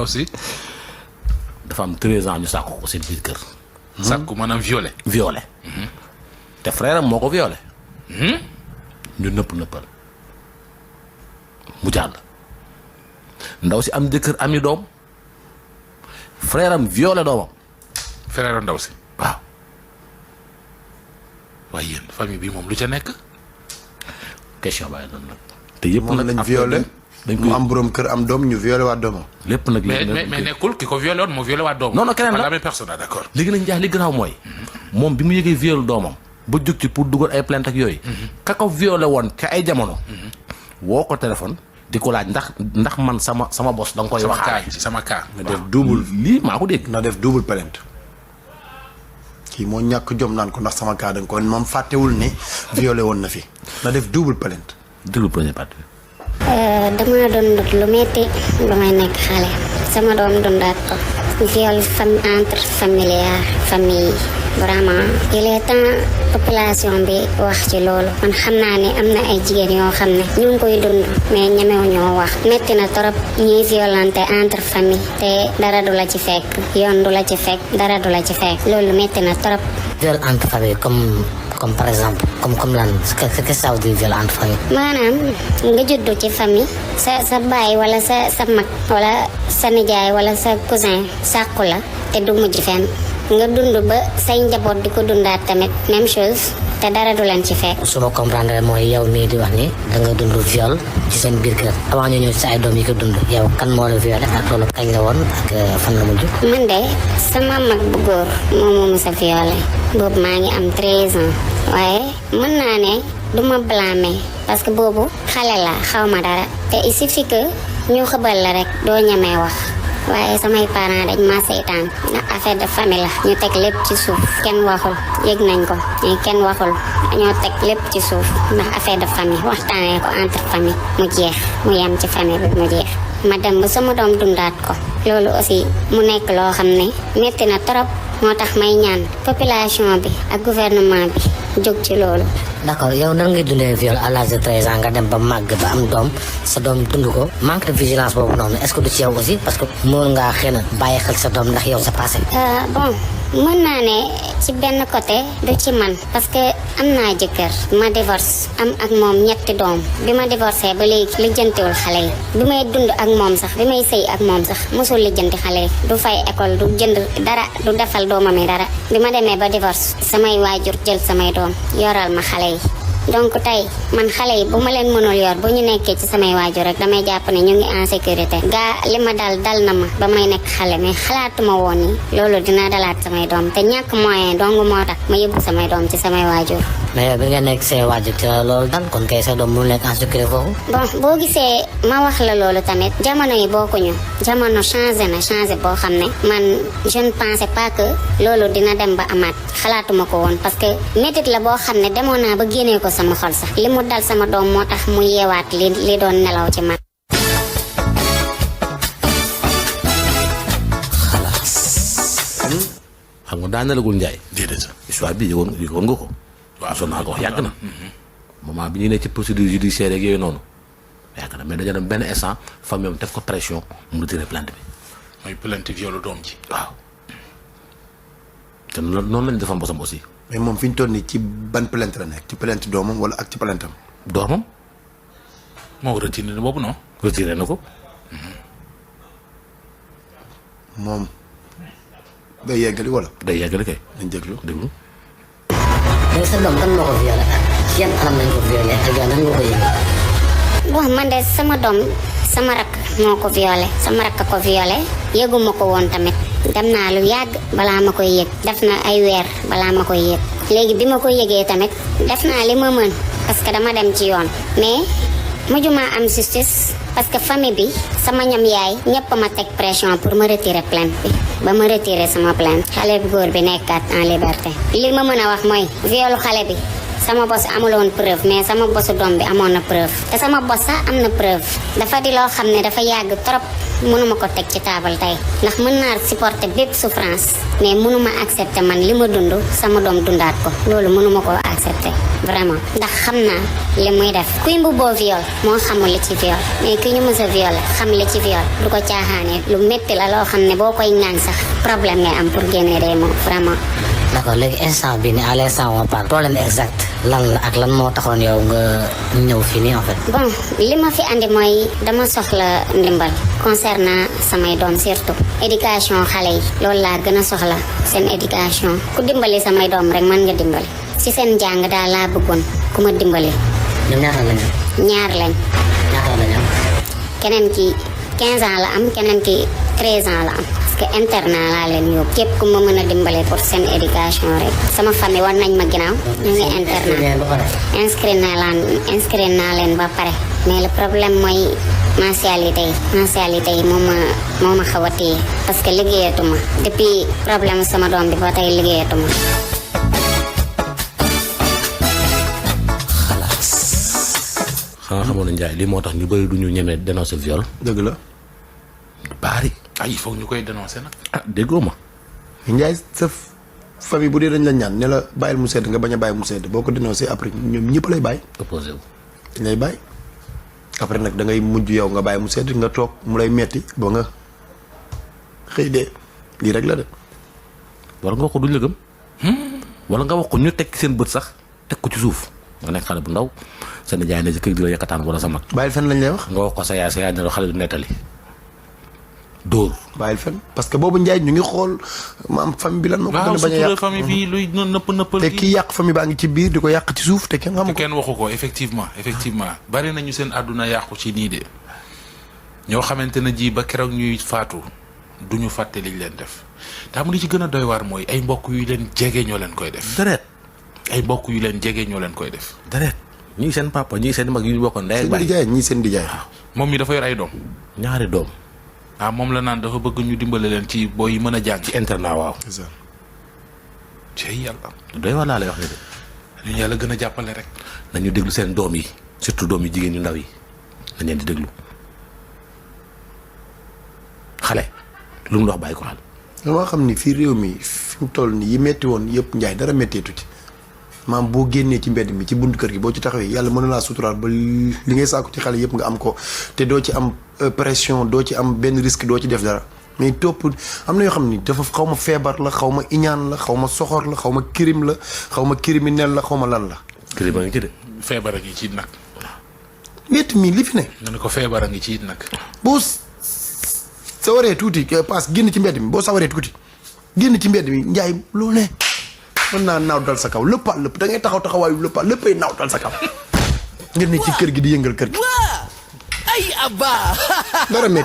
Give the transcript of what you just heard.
aussi dafa am 13 ans ñu sàkku ko seen biir kër. sàkku maanaam violé. violé. te frère am moo ko violé. ñu nëppal mu jàll. ndaw si am jëkkër ami doom frère am violé doomam. frère ndaw si. waaw. waaye yéen famille bi moom lu ca nekk. question bàyyi noonu nag. te yëpp moom nag lañ violé. dañ mu am borom kër am doom ñu violé waa doomam. lépp nag mais nekkul ki ko violé woon moo violé waa doomam. non keneen la même personne d'accord. léegi nag njaax li gënaaw mooy. moom bi mu yëgee viol doomam. ba jóg ci pour dugal ay plainte ak yooyu. ka ko violé woon ca ay jamono. woo ko téléphone. di ko laaj ndax man sama bos da nga koy waxaale ci sama cas. nga def double lii maa ko dégg. na def double plainte. kii moo ñàkk jom naan ko ndax sama cas da nga ko moom fàttewul ne violé woon na fi. na def double plainte. déglu première partie. dama doon dund lu metti ba may nekk xale sama doom dundaat ko viol entre famille vraiment il est temps population bi wax ci loolu man xam naa ne am na ay jigéen yoo xam ne ñu ngi koy dund mais ñemewuñoo wax metti na torop ñuy violenté entre famille te dara du la ci fekk yoon du la ci fekk dara du la ci fekk loolu metti na torop. viol entre famille comme par exemple comme lan qu'est-ce que ça veut dire viol entre famille. maanaam nga juddu ci famille sa baay wala sa mag wala sa nijaay wala sa cousin sàkku la te du mujj fenn nga dund ba say njaboot di ko dundaat tamit même chose te dara du leen ci fekk. su ma comprendre mooy yow mii di wax ni da nga dund viol ci seen biir kër avant ñu ñëw ci sa ay doom yi ko dund yow kan moo la violé ak loolu kañ la woon ak fan la mujj. man de sama mag bu góor moom sa violé boobu maa ngi am 13 ans waaye mën naa ne du ma blâmer parce que boobu xale la xaw ma dara te il suffit que ñu xëbal la rek doo ñemee wax. waaye samay parents dañ ma seytaan ndax affaire de famille la ñu teg lépp ci suuf kenn waxul yëg nañ ko mais kenn waxul dañoo teg lépp ci suuf ndax affaire de famille waxtaanee ko entre famille mu jeex mu yem ci famille bi mu jeex ma dem ba sama doom dundaat ko loolu aussi mu nekk loo xam ne metti na trop moo tax may ñaan population bi ak gouvernement bi jóg ci loolu. d'accord yow nan ngay dundee viol à l'âge de 13 ans nga dem ba màgg ba am doom sa doom dund ko manque de vigilance boobu noonu est-ce que du ci yow aussi parce que mën ngaa xëy na bàyyi xel sa doom ndax yow sa passé. bon mën naa ne ci benn côté du ci man parce que am naa jëkkër ma divorce am ak moom ñetti doom bi ma divorcé ba léegi lijjantiwul xale yi bi may dund ak moom sax bi may sëy ak moom sax mosul lijjanti xale yi du fay école du jënd dara du defal doomam yi dara bi ma demee ba divorce samay waajur jël samay doom yoral ma xale yi donc tey man xale yi bu ma leen mënul yor bu ñu nekkee ci samay waajur rek damay jàpp ne ñu ngi en sécurité gaa li ma dal na ma ba may nekk xale mais xalaatuma woon ni loolu dina dalaat samay doom te ñàkk moyen dong moo tax ma yóbbu samay doom ci samay waajur. mais yow bi nga nekk say waajur ci la loolu dal kon kay sa doom mënul nekk en sécurité foofu. bon boo gisee ma wax la loolu tamit jamono yi bokkuñu jamono changé boo xam ne man je ne pensais pas que loolu dina dem ba amaat xalaatuma ko woon parce que métit la boo xam ne demoon naa ba génnee ko sama xol sax li mu dal sama doom moo tax mu yeewaat li doon nelaw ci man. xalaas. xam nga daa nelagul Ndiaye. déedéet. histoire bi yëgoon nga ko. waaw sonn naa ko wax yàgg na. moment bi ñu ne ci procédure judiciaire yeeg yooyu noonu yàgg na mais dañoo dem benn instant famille am def ko pression mu retiré plainte bi. mooy plainte violu doom ji. waaw. te noonu lañ defoon bosam aussi. mais moom fi ñu toll nii ci ban plainte la nekk ci plainte doomam wala ak ci plainte am. doomam. moo retiré na boobu non. retiré na ko. moom day yeggali wala. day yàggale kay. nañ déglu. mais sa doom kan moo ko violé ak ci yan anam lañ ko violé ak yow nan nga ko yëg. bon man de sama doom sama rakk moo ko violé sama rakk ko violé yëguma ko woon tamit dem naa lu yàgg balaa ma koy yëg def na ay weer balaa ma koy yëg léegi bi ma ko yëgee tamit def naa li ma mën parce que dama dem ci yoon mais mujjuma am justice parce que famille bi sama ñam yaay ñëpp ma teg pression pour ma retirer plainte bi ba ma retirer sama plainte xale bu góor bi nekkaat en liberté li ma mën a wax mooy violu xale bi sama bos amuloon preuve mais sama bosu doom bi amoon na preuve te sama bos sax am na preuve dafa di loo xam ne dafa yàgg trop mënuma ko teg ci taabal tey ndax mën naa supporter bépp souffrance mais mënuma accepter man li ma dund sama doom dundaat ko loolu mënuma koo accepter vraiment ndax xam naa li muy def kuy mbubboo viol moo xamul li ci viol mais ki ñu mës a viol xam li ci viol du ko caaxaane lu métti la loo xam ne boo koy ñaan sax problème ngay am pour génne day moom vraiment. d'accord léegi instant bi ni à l'instant on parle problème exact lan la ak lan moo taxoon yow nga ñëw fii nii en fait. bon li ma fi andi mooy dama soxla ndimbal concernant samay doom surtout éducation xale yi loolu laa gën a soxla seen éducation ku dimbali samay doom rek mën nga dimbali ci seen jàng daal laa bëggoon ku ma dimbali. ñoom ñaata lañu. ñaar lañ. ñaata lañu am. keneen ki 15 ans la am keneen ki 13 ans la am. parce que internat laa leen yóbbu képp ku ma mën a dimbale pour seen éducation rek sama famille war nañ ma ginnaaw ñu ngi internat inscrit naa leen ba pare mais le problème mooy mensualité yi moo ma xaw a téye parce que liggéeyatuma depuis problème sama doom bi ba tey liggéeyatuma. xanaa xamoon na Ndiaye lii moo tax ñu bëri du ñu ñemee dénoncer viol. dëgg la. baari. ah il faut ñu koy dénoncer nag. ah déggoo ma. Ndiaye sa famille bu dee dañ la ñaan ne la bàyyil mu sedd nga bañ a bàyyi mu sedd boo ko dénoncé après ñoom ñëpp lay bàyyi. opposé wu. dañ lay bàyyi. après nag da ngay mujj yow nga bàyyi mu sedd nga toog mu lay metti ba nga xëy de lii rek la de. wala nga wax ko duñ la gëm. wala nga wax ko ñu teg seen bët sax teg ko ci suuf. nga nekk xale bu ndaw seen jaay ne ci kër gi la yëkkataan wala sa mag. bàyyil fen lañ lay wax. nga wax ko sa yaay ne la xale du nettali. dóor. bàyyil fen parce que boobu Ndiaye ñu ngi xool maam famille bi lan moo ko gën a bañ a yàq famille bi luy nëpp nëppal te kii yàq famille baa ngi ci biir di ko yàq ci suuf te kenn xamu te ko. kenn waxu ko effectivement bari nañu seen àdduna yàqu ci nii de ñoo xamante ne ji ba keroog ñuy faatu du ñu fàtte liñ leen def te xam li ci gën a doy waar mooy ay mbokk yu leen jege ñoo leen koy def. deret. ay mbokk yu leen jege ñoo leen koy def. deret. ñii seen papa ñii seen mag yu ñu bokkoon ndey ak baay. seen dijaay ñii seen dijaay. moom mi dafa yor ay doom. ñaari doom. ah moom la naan dafa bëgg ñu dimbale leen ci booy yi mën a jàng. ci internat waaw. c'est ça. cey yàlla. doy waar laa lay wax ni de. ñu yàlla gën a jàppale rek. nañu déglu seen doom yi surtout doom yi jigéen ñu ndaw yi nañ leen di déglu xale lu mu wax bàyyi ko xel. dama xam ni fii réew mi fi mu toll nii yi metti woon yëpp Ndiaye dara metteetu ci maam boo génnee ci mbedd mi ci buntu kër gi boo ci taxawee yàlla mën na laa suturaal ba li ngay sàkku ci xale yëpp nga am ko te doo ci am pression doo ci am benn risque doo ci def dara mais topp am na yoo xam ni dafa xaw ma feebar la xaw ma iñaan la xaw ma soxor la xaw ma crime la xaw ma criminel la xaw ma lan la. crime a ngi ci de. feebar a ngi ci nag. métti mi li fi ne. nga ne ko feebar a ngi ci nag. boo sawaree tuuti paas génn ci mbedd mi boo sawaree tuuti génn ci mbedd mi Ndiaye loo ne mën naa naaw dal sa kaw lépp da ngay taxaw taxawaayu léppay naaw dal sa kaw ngeen ne ci kër gi di yëngal kër gi. ay abba dara métti